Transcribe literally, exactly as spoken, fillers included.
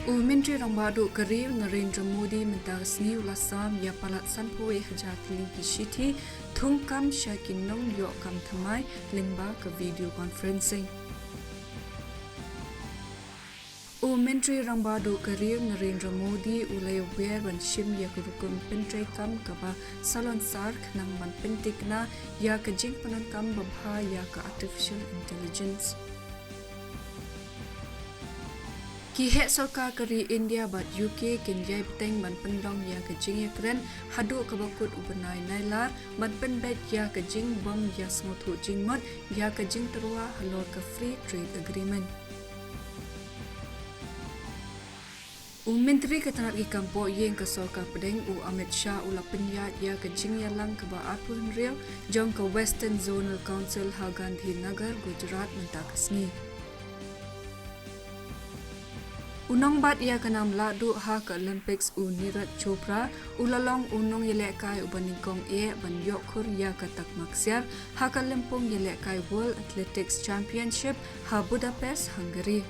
U Myntri Rangbah Duh ka ri u Narendra Modi mynta ka sngi u la sam ïa palat sanphew hajar tylli ki shithi thungkam sha ki nongïoh kam thymmai lyngba ka video conferencing. U Myntri Rangbah Duh ka ri u Narendra Modi u la ïawer ban shim ïa ka rukom pyntreikam kaba salonsar khnang ban pyntikna ïa ka jingpyndonkam babha ïa ka artificial intelligence. Ki heh sorkar ka ri India bad U K kin ïai bteng ban pynlong ïa ka jingïakren haduh kaba kut u bnai Nailar ban pynbeit ïa ka jingbym ïasngewthuh jingmut ïa ka jingtyrwa halor ka Free Trade Agreement. U Myntri ka tnat ki kam poh ïing ka sorkar pdeng u Amit Shah u la pynïaid ïa ka jingïalang kaba arphew hynriew jong ka Western Zonal Council ha Gandhinagar, Gujarat mynta ka sngi. U nongbat ïa ka nam lahduh ha ka Olympics u Neeraj Chopra u la long u nongïalehkai uba nyngkong eh ban ïoh khur ïa ka takma ksiar ha ka lympung ïalehkai World Athletics Championship ha Budapest, Hungary.